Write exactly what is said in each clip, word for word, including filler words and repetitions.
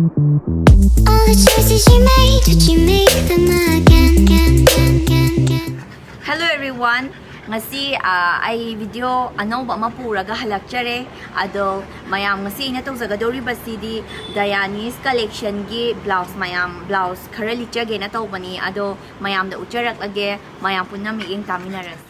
All the choices you made, would you make them again? Again, again, again, again? Hello everyone! Ngasi ꯑꯩ video ꯑꯅꯧꯕ ꯑꯃ ꯄꯨꯔꯒ ꯍꯜꯂꯛꯆꯔꯦ꯫ ꯑꯗꯣ ꯃꯌꯥꯝ, ꯉꯁꯤ ꯑꯩꯅ ꯇꯧꯖꯒꯗꯧꯔꯤꯕꯁꯤꯗꯤ Dayani's collectionꯒꯤ blouse ꯃꯌꯥꯝ, blouse ꯈꯔ ꯂꯤꯠꯆꯒꯦꯅ ꯇꯧꯕꯅꯤ꯫ ꯑꯗꯣ ꯃꯌꯥꯝꯗ ꯎꯠꯆꯔꯛꯂꯒꯦ꯫ ꯃꯌꯥꯝ ꯄꯨꯟꯅ ꯃꯤꯠꯌꯦꯡ ꯇꯥꯃꯤꯟꯅꯔꯁꯤ꯫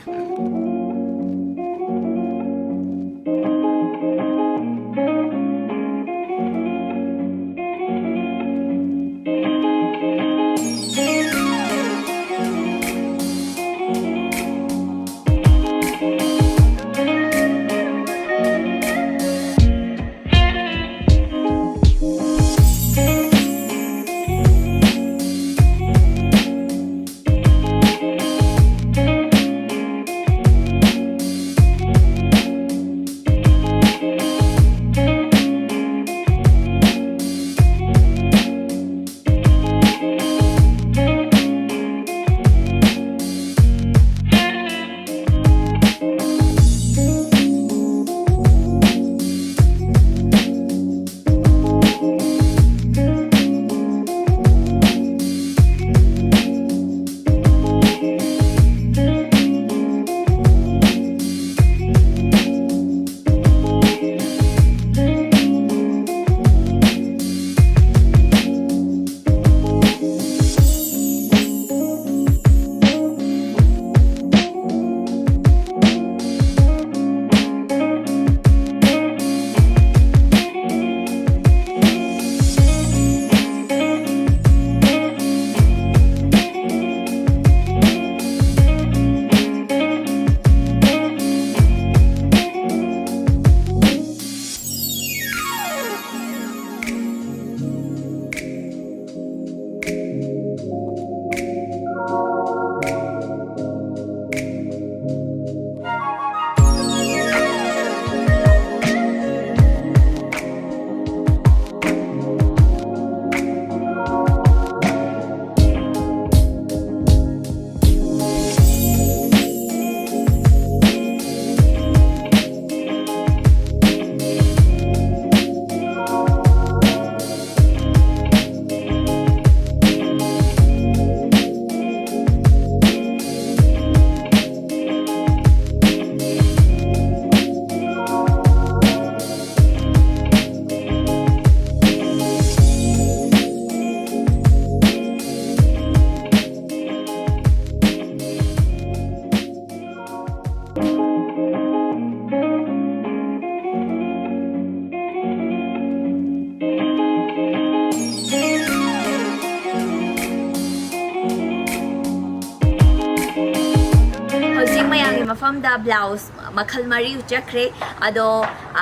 ꯃꯐꯝꯗ ꯕ꯭ꯂꯥꯎꯁ ꯃꯈꯜ ꯃꯔꯤ ꯆꯠꯈ꯭ꯔꯦ꯫ ꯑꯗꯣ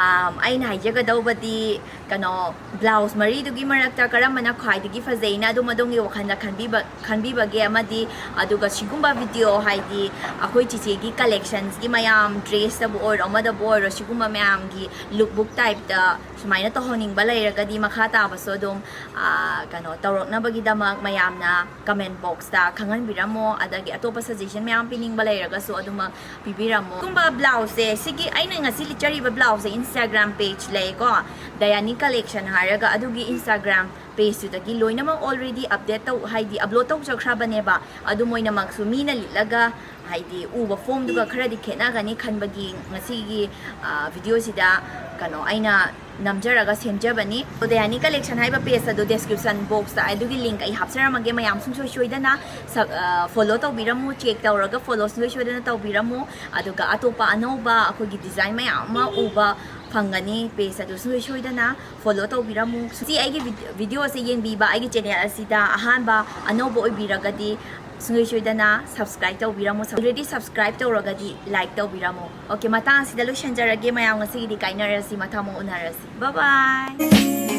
ꯑꯥꯝ, ꯑꯩꯅ ꯍꯥꯏꯖꯒꯗꯧꯕꯗꯤ ꯀꯩꯅꯣ, ꯕ꯭ꯂꯥꯎꯁ ꯃꯔꯤꯗꯨꯒꯤ ꯃꯔꯛꯇ ꯀꯔꯝꯕꯅ ꯈ꯭ꯋꯥꯏꯗꯒꯤ ꯐꯖꯩꯅ ꯑꯗꯨꯝ ꯑꯗꯣꯝꯒꯤ ꯋꯥꯈꯜꯗ ꯈꯟꯕꯤꯕ ꯈꯟꯕꯤꯕꯒꯦ꯫ ꯑꯃꯗꯤ ꯑꯗꯨꯒ ꯁꯤꯒꯨꯝꯕ ꯚꯤꯗꯤꯑꯣ, ꯍꯥꯏꯗꯤ ꯑꯩꯈꯣꯏ ꯆꯤꯆꯦꯒꯤ ꯀꯂꯦꯛꯁꯟꯁꯀꯤ ꯃꯌꯥꯝ, ꯗ꯭ꯔꯦꯁꯇꯕꯨ ꯑꯣꯏꯔꯣ ꯑꯃꯗꯕꯨ ꯑꯣꯏꯔꯣ, ꯁꯤꯒꯨꯝꯕ ꯃꯌꯥꯝꯒꯤ ꯂꯨꯛꯕꯨꯛ ꯇꯥꯏꯞꯇ ꯁꯨꯃꯥꯏꯅ ꯇꯧꯍꯟꯅꯤꯡꯕ ꯂꯩꯔꯒꯗꯤ ꯃꯈꯥ ꯇꯥꯕꯁꯨ ꯑꯗꯨꯝ ꯑꯥ, ꯀꯩꯅꯣ ꯇꯧꯔꯛꯅꯕꯒꯤꯗꯃꯛ ꯃꯌꯥꯝꯅ ꯀꯃꯦꯟ ꯕꯣꯛꯁꯇ ꯈꯪꯍꯟꯕꯤꯔꯝꯃꯣ꯫ ꯑꯗꯒꯤ ꯑꯇꯣꯞꯄ ꯁꯖꯦꯁꯟ ꯃꯌꯥꯝ ꯄꯤꯅꯤꯡꯕ ꯂꯩꯔꯒꯁꯨ ꯑꯗꯨꯃꯛ ꯄꯤꯕꯤꯔꯝꯃꯣ꯫ ꯁꯤꯒꯨꯝꯕ ꯕ꯭ꯂꯥꯎꯁꯁꯦ, ꯁꯤꯒꯤ ꯑꯩꯅ ꯉꯁꯤ ꯂꯤꯠꯆꯔꯤꯕ ꯕ꯭ꯂꯥꯎꯁꯁꯦ Instagram page ꯂꯩꯀꯣ, ꯗꯌꯥꯅꯤ ꯀꯂꯦꯛꯁꯟ ꯍꯥꯏꯔꯒ, ꯑꯗꯨꯒꯤ Instagram pageꯇꯨꯗꯒꯤ ꯂꯣꯏꯅꯃꯛ already update ꯇꯧ, ꯍꯥꯏꯗꯤ ꯑꯞꯂꯣꯗ ꯇꯧꯖꯈ꯭ꯔꯕꯅꯦꯕ꯫ ꯑꯗꯨ ꯃꯣꯏꯅꯃꯛꯁꯨ ꯃꯤꯅ ꯂꯤꯠꯂꯒ ꯍꯥꯏꯗꯤ ꯎꯕ ꯐꯣꯝꯗꯨꯒ ꯈꯔꯗꯤ ꯈꯦꯠꯅꯒꯅꯤ ꯈꯟꯕꯒꯤ ꯉꯁꯤꯒꯤ ꯑꯥ, ꯚꯤꯗꯤꯑꯣꯁꯤꯗ ꯀꯩꯅꯣ ꯑꯩꯅ ꯅꯝꯖꯔꯒ ꯁꯦꯝꯖꯕꯅꯤ꯫ ꯗꯌꯥꯅꯤ ꯀꯂꯦꯛꯁꯟ ꯍꯥꯏꯕ ꯄꯦꯖ ꯑꯗꯨ ꯗꯦꯁꯀ꯭ꯔꯤꯞꯁꯟ ꯕꯣꯛꯁꯇ ꯑꯗꯨꯒꯤ ꯂꯤꯡꯛ ꯑꯩ ꯍꯥꯞꯆꯔꯝꯃꯒꯦ꯫ ꯃꯌꯥꯝ ꯁꯨꯡꯁꯣꯏ ꯁꯣꯏꯗꯅ ꯁꯕ-, ꯑꯥ, ꯐꯣꯂꯣ ꯇꯧꯕꯤꯔꯝꯃꯨ, ꯆꯦꯛ ꯇꯧꯔꯒ ꯐꯣꯂꯣ ꯁꯨꯡꯁꯣꯏ ꯁꯣꯏꯗꯅ ꯇꯧꯕꯤꯔꯝꯃꯨ꯫ ꯑꯗꯨꯒ ꯑꯇꯣꯞꯄ ꯑꯅꯧꯕ ꯑꯩꯈꯣꯏꯒꯤ ꯗꯤꯖꯥꯏꯟ ꯃꯌꯥꯝ ꯑꯃ ꯎꯕ ꯐꯪꯒꯅꯤ꯫ ꯄꯦꯖ ꯑꯗꯨ ꯁꯨꯡꯁꯣꯏ ꯁꯣꯏꯗꯅ ꯐꯣꯂꯣ ꯇꯧꯕꯤꯔꯝꯃꯨ꯫ ꯁꯤ ꯑꯩꯒꯤ ꯚꯤꯗꯤ-, ꯚꯤꯗꯤꯑꯣꯁꯦ ꯌꯦꯡꯕꯤꯕ, ꯑꯩꯒꯤ ꯆꯦꯅꯦꯜ ꯑꯁꯤꯗ ꯑꯍꯥꯟꯕ ꯑꯅꯧꯕ ꯑꯣꯏꯕꯤꯔꯒꯗꯤ ꯁꯨꯡꯁꯣꯏ ꯁꯣꯏꯗꯅ ꯁꯕꯁꯀ꯭ꯔꯥꯏꯕ ꯇꯧꯕꯤꯔꯝꯃꯨ꯫ Already ꯁꯕꯁꯀ꯭ꯔꯥꯏꯕ ꯇꯧꯔꯒꯗꯤ ꯂꯥꯏꯛ ꯇꯧꯕꯤꯔꯝꯃꯨ꯫ ꯑꯣꯀꯦ, ꯃꯇꯥꯡ ꯑꯁꯤꯗ ꯂꯣꯏꯁꯤꯟꯖꯔꯒꯦ꯫ ꯃꯌꯥꯝ ꯉꯁꯤꯒꯤꯗꯤ ꯀꯥꯏꯅꯔꯁꯤ, ꯃꯊꯪ ꯑꯃꯨꯛ ꯎꯅꯔꯁꯤ꯫ Bye bye꯫